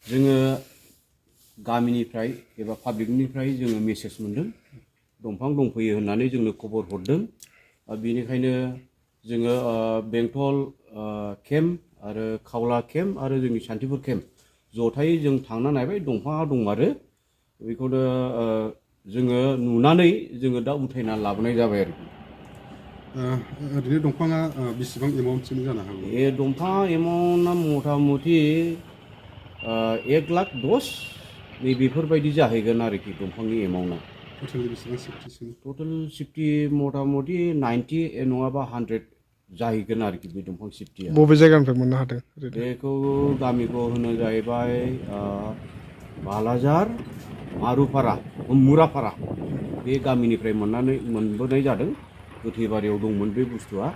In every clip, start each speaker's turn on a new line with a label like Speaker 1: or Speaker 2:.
Speaker 1: जोङो गामिनिफ्राय एबा पाब्लिकनिफ्राय जोङो मेसेज मोनदों दंफां दंफैयो होननानै जोंनो खबर हरदों बेनिखायनो जोङो बेंटल केम्प आरो खावला केम्प आरो जोंनि सान्तिपुर केम्प जथायै जों थांना नायबाय दंफाङा दंमारो बेखौनो जोङो नुनानै जोङो दा उथायना लाबोनाय जाबाय आरो
Speaker 2: ओरैनो दंफाङा बेसेबां एमाउन्टसिम जानो हागौ
Speaker 1: बे दंफाङा एमाउन्टआ मथा मथि 1,10,000 नै बेफोरबायदि जाहैगोन आरोखि दंफांनि एमाउन्टआ
Speaker 2: टटेल बेसेबां सेफटिसिम
Speaker 1: टटेल सेफटि मथा मथि 90 नङाबा 100 जाहैगोन आरोखि बे दंफां सेफटिया
Speaker 3: बबे जायगानिफ्राय मोननो हादों
Speaker 1: बेखौ गामिखौ होनो जाहैबाय बालाजार मारुपारा मुरापारा बे गामिनिफ्राय मोनबोनाय जादों गोथैबारियाव दंमोन बे बुस्थुआ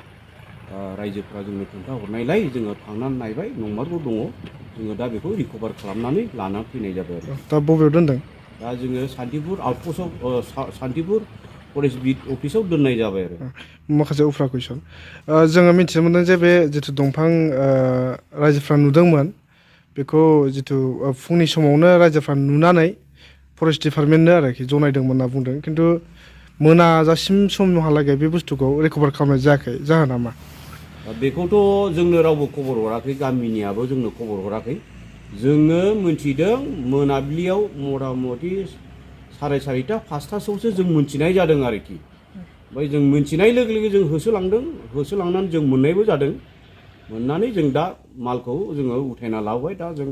Speaker 1: रायजोफ्रा जोंनो खोन्थाहरनायलाय जोङो थांनानै नायबाय नंमारगौ दङ जोङो दा बेखौ रिकभार खालामनानै लानानै फैनाय जाबाय आरो
Speaker 3: दा बबेयाव दोनदों
Speaker 1: दा जोङो सान्तिपुर आउटपस्टआव सान्तिपुर फरेस्ट अफिसाव दोननाय जाबाय आरो
Speaker 3: माखासे उफ्रा कुइसन जोङो मिथिनो मोनदों जे बे जिथु दंफां रायजोफ्रा नुदोंमोन बेखौ जिथु फुंनि समावनो रायजोफ्रा नुनानै फरेस्ट डिपार्टमेन्टनो आरोखि जनायदोंमोन होनना बुंदों खिन्थु मोनाजासिम समहालागै बे बुस्थुखौ रिकभार खालामनाय जायाखै जाहोना मा
Speaker 1: बेखौथ' जोंनो रावबो खबर हराखै गामिनियाबो जोंनो खबर हराखै जोङो मिथिदों मोनाबिलियाव मथा मथि 4:30 5टासोआवसो जों मिथिनाय जादों आरोखि ओमफ्राय जों मिथिनाय लोगो लोगो जों होसोलांनानै जों मोननायबो जादों मोननानै जों दा मालखौ जोङो उथायना लाबोबाय दा जों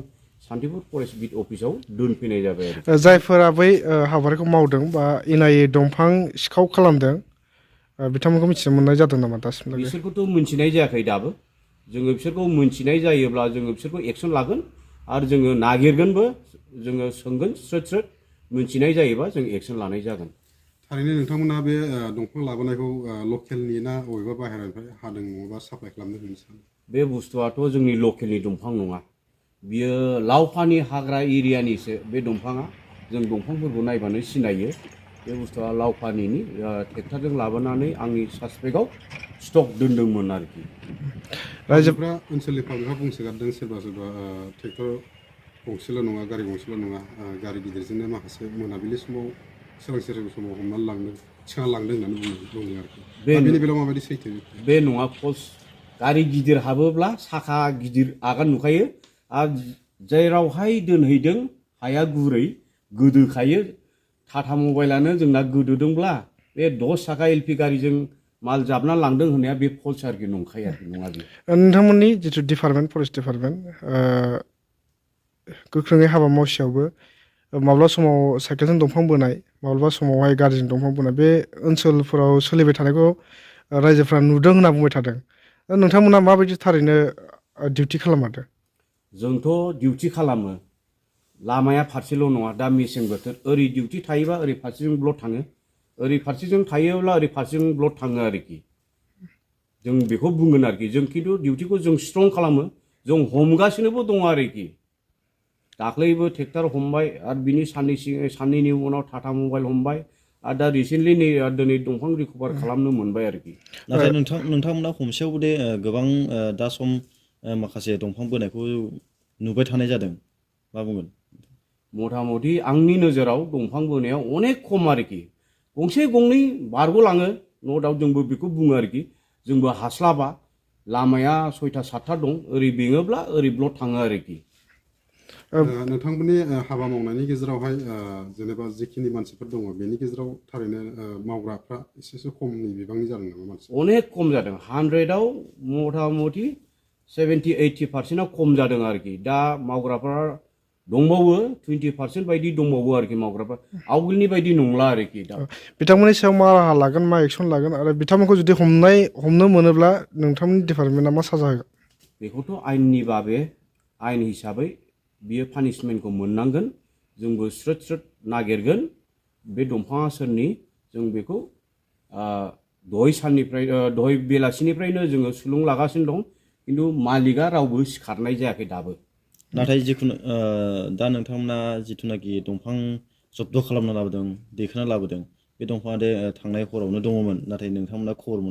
Speaker 1: सान्तिपुर फरेस्ट अफिसाव दोनफैनाय जाबाय आरो
Speaker 3: जायफोरा बै हाबाफारिखौ मावदों बा इनायै दंफां सिखाव खालामदों बिथांमोनखौ मिथिनो मोननाय जादों नामा दासिमलागै
Speaker 1: बिसोरखौथ' मिथिनाय जायाखै दाबो जोङो बिसोरखौ मिथिनाय जायोब्ला जोङो बिसोरखौ एक्सन लागोन आरो जोङो नागिरगोनबो जोङो सोंगोन स्रोद मिथिनाय जायोबा जों एक्सन लानाय जागोन
Speaker 2: थारैनो नोंथांमोना बे दंफां लाबोनायखौ लकेलनि ना बबेबा बाहेरानिफ्राय हादों नङाबा साप्लाइ खालामदों होनना सानो
Speaker 1: बे बुस्थुआथ' जोंनि लकेलनि दंफां नङा बियो लावफानि हाग्रा एरियानिसो बे दंफाङा जों दंफांफोरखौ नायबानो सिनायो बे बुस्थुआ लावफानिनि ट्रेक्टरजों लाबोनानै आंनि सासपेक्टआव स्टक दोनदोंमोन आरोखि
Speaker 2: पाब्लिकफ्रा ओनसोलनि पाब्लिकफ्रा बुंसोगारदों सोरबा ट्रेक्टर गंसेल' नङा गारि गंसेल' नङा गारि गिदिरजोंनो माखासे मोनाबिलि समाव सोरांसि समाव हमनानै लांदों थिखांना लांदों होननानै बुंदों आरोखि दा बेनि बेलायाव माबायदि सैथो
Speaker 1: बे नङा फल्स गारि गिदिर हाबोब्ला साखा गिदिर आगान नुखायो आरो जेरावहाय दोनहैदों हाया गुरै गोदोखायो टाटा मबाइलानो जोंना गोदोदोंब्ला बे 10 साखा एलपि गारिजों माल जाबना लांदों होननाया बे फल्स आरोखि नंखाया आरोखि नङा बे
Speaker 3: नोंथांमोननि जिथु डिपार्टमेन्ट फरेस्ट डिपार्टमेन्ट गोख्रोङै हाबा मावसेयावबो माब्ला समाव साइकेलजों दंफां बोनाय माब्लाबा समावहाय गारिजों दंफां बोनाय बे ओनसोलफोराव सोलिबाय थानायखौ रायजोफ्रा नुदों होनना बुंबाय थादों नोंथांमोना माबायदि थारैनो डिउटि खालामदों
Speaker 1: जोंथ' डिउटि खालामो लामाया फारसेल' नङा दा मेसें बोथोर ओरै डिउटि थायोबा ओरै फारसेजों ब्लड थाङो ओरै फारसेजों थायोब्ला ओरै फारसेजों ब्लड थाङो आरोखि जों बेखौ बुंगोन आरोखि जों खिन्थु डिउटिखौ जों स्ट्रं खालामो जों हमगासिनोबो दङ आरोखि दाख्लैबो ट्रेक्टर हमबाय आरो बिनि साननैनि उनाव टाटा मबाइल हमबाय आरो दा रिसेन्टलि दिनै दंफां रिकभार खालामनो मोनबाय आरोखि
Speaker 4: नाथाय नोंथांमोना हमसेयावबो दे गोबां दा सम माखासे दंफां बोनायखौ नुबाय थानाय जादों मा बुंगोन
Speaker 1: मथा मथि आंनि नोजोराव दंफां बोनायाव अनेक खम आरोखि गंसे गंनै बारग'लाङो न' दाउट जोंबो बेखौ बुङो आरोखि जोंबो हास्लाबा लामाया 6टा 7टा दं ओरै बेङोब्ला ओरै ब्लड थाङो आरोखि
Speaker 2: नोंथांमोननि हाबा मावनायनि गेजेरावहाय जेनेबा जिखिनि मानसिफोर दङ बेनि गेजेराव थारैनो मावग्राफ्रा एसेसो खमनि बिबांनि जादों नामा मानसि
Speaker 1: अनेक खम जादों 100आव मथा मथि 70-80% खम जादों आरोखि दा मावग्राफ्रा दंबावो 20% बायदि दंबावो आरोखि मावग्राफ्रा आवगोलनि बायदि नंला आरोखि दा
Speaker 3: बिथांमोननि सायाव मा राहा लागोन मा एक्सन लागोन आरो बिथांमोनखौ जुदि हमनो मोनोब्ला नोंथांमोननि डिपार्टमेन्टआ मा साजा होगोन
Speaker 1: बेखौथ' आयेननि बाबे आयेन हिसाबै बियो पानिशमेन्टखौ मोननांगोन जोंबो स्रोद नागिरगोन बे दंफाङा सोरनि जों बेखौ दहाय बेलासिनिफ्रायनो जोङो सुलुं लागासिनो दं खिन्थु मालिकआ रावबो सिखारनाय जायाखै दाबो
Speaker 4: नाथाय जिखुनु दा नोंथांमोना जिथुनाखि दंफां जब्द खालामना लाबोदों दैखोना लाबोदों बे दंफाङा दे थांनाय हरावनो दङमोन नाथाय नोंथांमोना खबर मोना